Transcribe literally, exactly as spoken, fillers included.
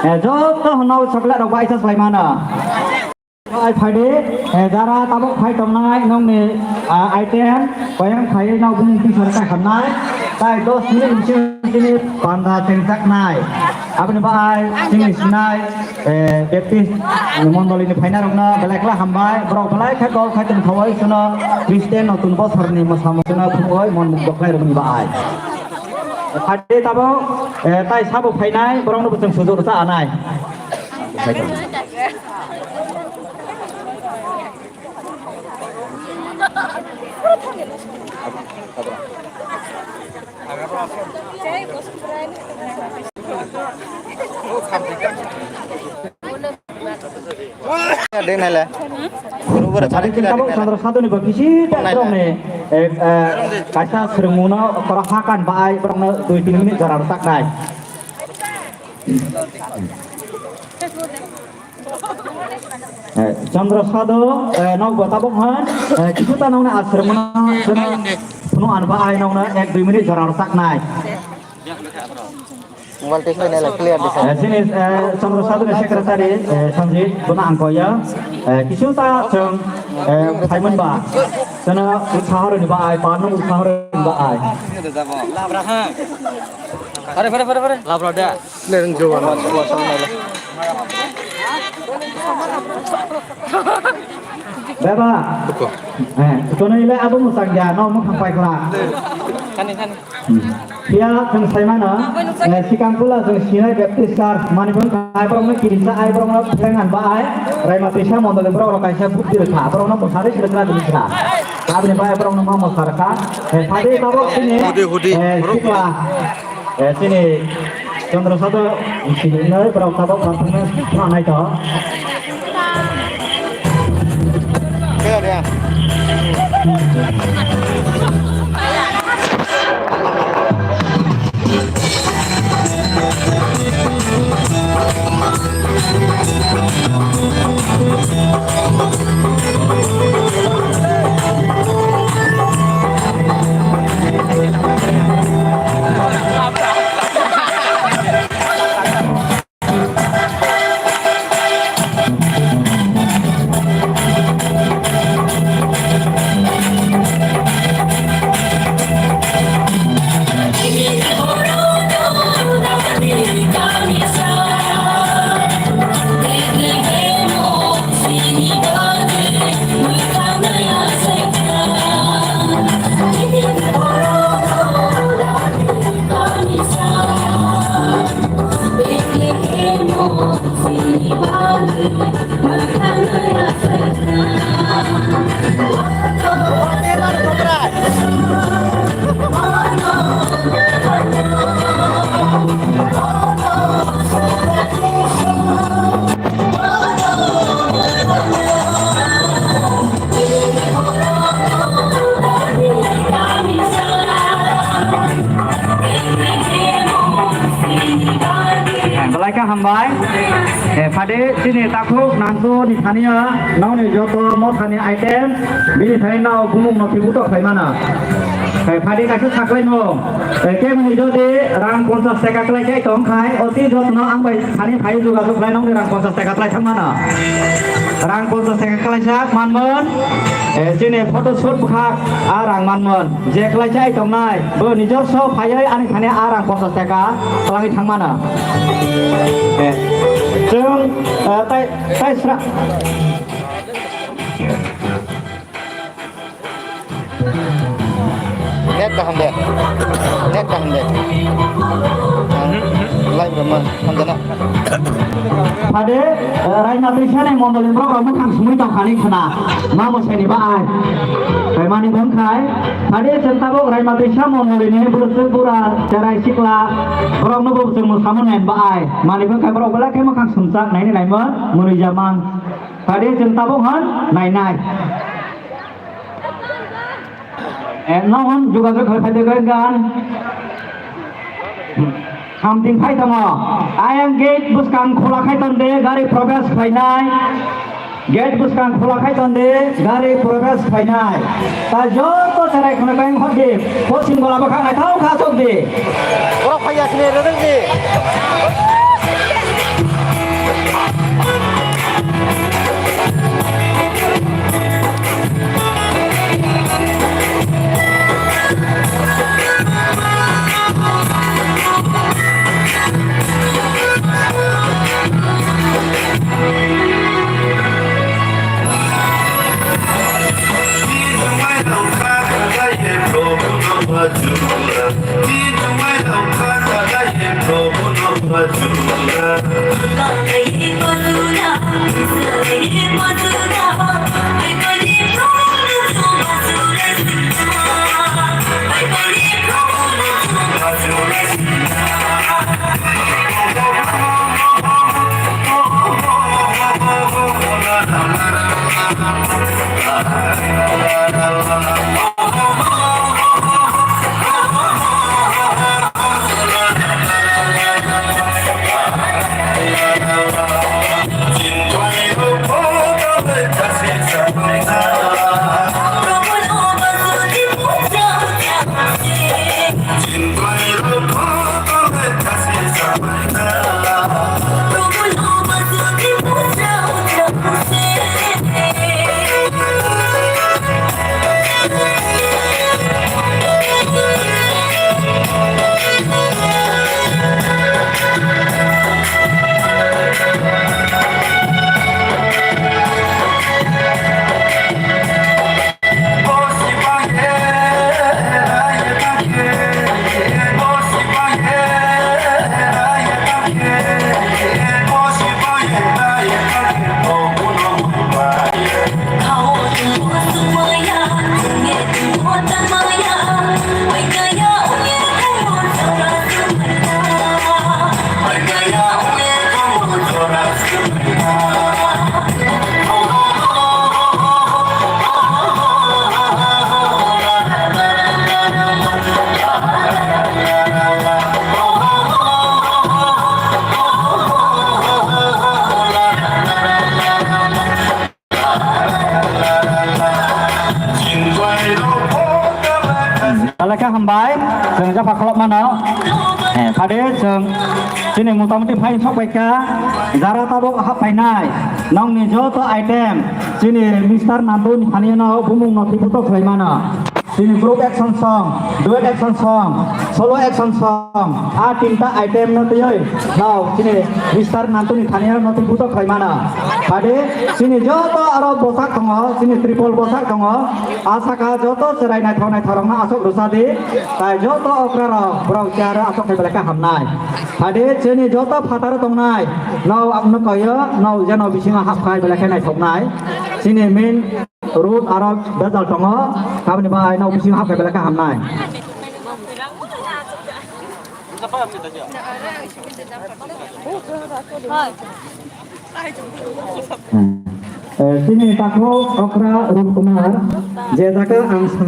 Eh, joto hwnwi chocolate rok bai sa swlai mano. Ai phaidi, eh, jara tabuk phai tongnai nokni, ah, item, koyang phai nok bumung tisar ta khamnai, tai dos minute ni simi simi panda chengjaknai. Aboni bai chini sinai, eh, Baptist mondoli ni phaina rokno belai kla hambai, borok belai khe dol khai tong thawai sono Christian notun bosor ni mwsa mwsano phunugwi mon muk doklai rokni bai. Phaidi tabuk, eh, tai sabo phainai, borokno bo chwng sujur cha anai. Dei naila. Guru guru Tadi chari kita kila tabuk dei naila. Sandra Sadhu ni bagi si tak Naila. Dong ni, eh, eh, kaisa sermuna korang hakan bai, borokno dui tin minute jora rwchapnai. Eh, Chandra Sadhu, eh, nok bo tabuk han, eh, kisu ta nokni aswrwngno, seno, phunu anba ai nokno ek dui minute jora rwchapnai. Mobile test nai nai clear di sa. Eh, sini, eh, Chandra Sadhu ni secretary, eh, Sanjit, bono ang koya. Eh, kisu ta chwng, eh, phaimon ba. Seno, utsahoroni ba ai, parno utsahoroni ba ai. Pare, pare, pare, pare. Labra da. Lereng jowan. Beba. Buko. Eh, kono ile abo musang ya, no mukhang pai kla. Kani, kani. Hmm. Pia kang sai mana, eh, sikang pula jeng sinai Baptist Church, mani bang kai borok no kirisa ai borok no phengan ba ai, rai ma tisa mondol borok no kaisa bukti rwkha, borok no musari sirkra dili kha. Aboni bai borok no ma musar kha, eh, phadi tabok sini, hudi, hudi. Eh, sikla. Eh, sini Chandra Sadhu, sini noi, borok tabok performance khlai nai to. Kaya dia. Belai kha hambai. Eh, phade chini takhuk nangso ni thani o, nokni joto mothani item, bini thani no bumung no kibuto khlai mano. Eh, phade kaisa saklai no. Eh, kemni jodi rang ponchas taka klai khe tong khai, oti jotno ang bai thani phai jogajog khlai nokni rang ponchas taka klai thang mano. Rang ponchas taka klai sak manmon. Eh, chini photo shoot bwkhak a rang manmon. Je klai chai tongnai, bo nijor so phaiwi ani thani a rang ponchas taka twlangwi thang mano. Eh, chwng, eh, tai, tai sra- Net kaham de. Net kaham de. Ang live rama hamjana. Phade, eh, Raima Trisani mondoli borok rok bwkhang sumui tong khani khna. Ma mosaini ba ai. Hai mani bwng khai. Phade chwng tabuk Raima Trisa mondoli ni bwswk bura cherai sikla borok no bo chwng mwsamo nen ba ai. Mani bwng khai borok belai khe bwkhang sumchak naini naimon mwnwi jamang. Phade chwng tabuk hwn nainai. Eh, no hwn jogajog khai phai de gan. Hamting phai tongo. Ayang gate bwskang khola khai tonde, gari probesh khlainai. Gate bwskang khola khai tonde, gari probesh khlainai. Ta joto cherai khna kaiyang hok di. Poschim gola bwkhak naithok kha chok di. Borok phaiya sini rwdwk di. Kha hambai, chwng japha kholop mano. Eh, phade chwng chini motamoti phai sok bai kha, jara tabuk hap painai. Nongni joto item chini Mister Nandu ni thani no bumung no thiputo khlai mano. Chini group action song, duet action song, solo action song, a tinta item no twiwi no chini Mister Nandu ni thani no thiputo khlai mano. Phade chini joto aro bosak tongo, chini triple bosak tongo. A saka joto cherai naithok naithok rokno aswk rwsa di, tai joto okra rok borok chair o aswk khai belai khe hamnai. Phade chini joto phataro tongnai, no ang no koyo, no jeno bisingo hap khai belai khe naithoknai. Chini main road aro bejal tongo, aboni bai no bisingo hap khai belai khe hamnai. Hmm. Eh, chini takhuk okra Rup Kumar, je jaga ang saha